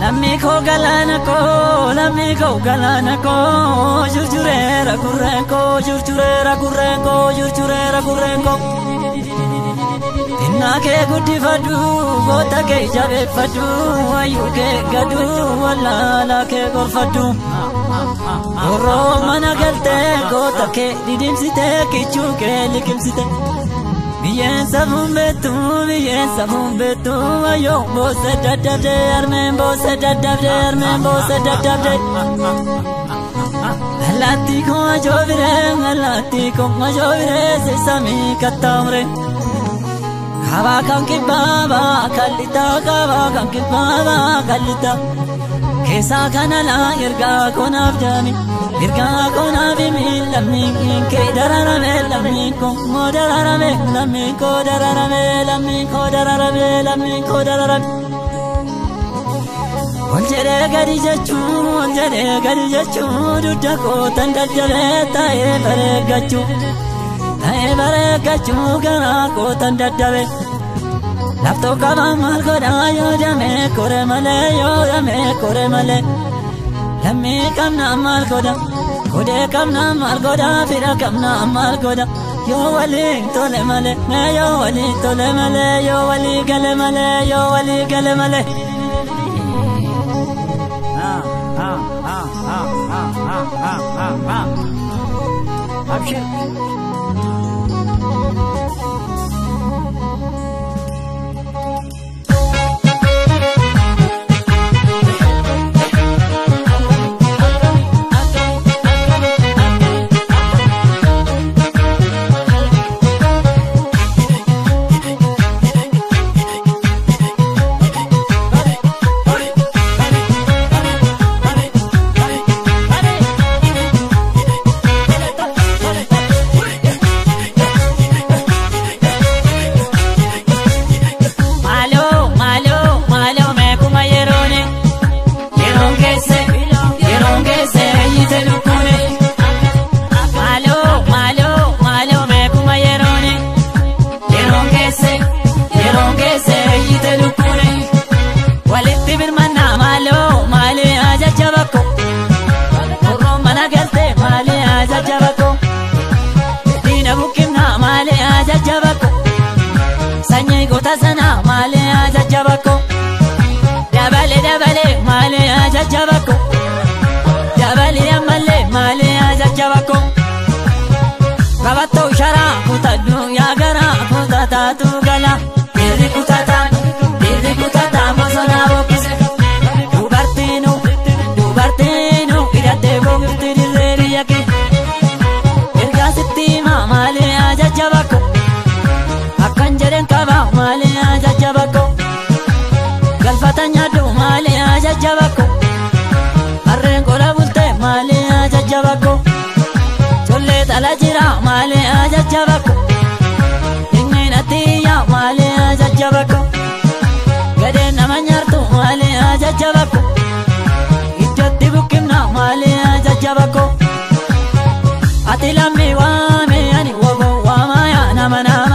Lammii koo galaana koo, lammii koo galaana koo, jurjureera gurreen koo, jurjureera gurreen koo, jurjureera gurreen koo. Innaa kee guddifadhu, goota kee jabeeffadhu, wayyuu kee gadu, wallaalaa kee gorfadhu. Horroo mana galtee goota kee didimsitee kichuu kee liqimsite. Biyyeen safuun beektu, biyyeen safuun beektu, wayyoo boose daddabdee, harmeen boose daddabdee, harmeen boose daddabdee. Allaattii koo ajoobiree, allaattii koo ajoobiree, seesamii kattaamuree. Kabaa kan kibbaabaa kallitaa, kabaa kan kibbaabaa kallitaa. Keessaa kana laa ergaa konaaf jaami, ergaa konaaf himi, lammiin kee dararame, lammiin koo dararame, lammiin koo dararame, lammiin koo dararame, lammiin koo dararame. Ol jedhee gadi jechuun, ol jedhee gadi jechuun, dugda kootan daddabee taa'ee bareeggachuu. Taa'ee bareeggachuu garaa kootan daddabe. Laftoo qaba maal godhaa yoo damee kore malee, yoo damee kore malee. Lammii qabna maal godha, godhee qabna maal godha, fira qabna maal godha. Yoo waliin tole malee, mee yoo waliin tole malee, yoo walii gale malee, yoo walii gale malee. Abshir. Maaloo maaloo maaloo meekuma yerooni, yeroon keesse, yeroon keesse eeyyite lukkuuni. Maaloo maaloo maaloo meekuma yerooni, yeroon keesse, yeroon keesse eeyyite lukkuuni. Walitti birmannaa maaloo maalii ajaja bakko, horroon mana galtee maalii ajaja bakko, diina buqqifnaa maalii ajaja bakko. Sanyii goota sanaa maali ajaja bakko, dabale dabale maali ajaja bakko, dabale ammallee maali ajaja bakko. Qabattoo sharaa kutadhu yaa garaa kutataatu gala. Dhiirri kutataan, dhiirri kutataan bosonaa boqqise. Dubartiinu, dubartiinu hidhattee boqifti dirree biyya kee. Ergaa sitti himaa maali ajaja bakko. Akkan jedhen qaba maali ajaja bakko. Galfata nyaadhu maali ajaja bakko. Harreen qola bulte maali ajaja bakko. Collee xala jira maali ajaja bakko. Inni natiyya maali ajaja bakko. Gadeen nama nyaartu maali ajaja bakko. Iddootti buqqifna maali ajaja bakko. Ati lammii waame ani wobo waamaya nama nama.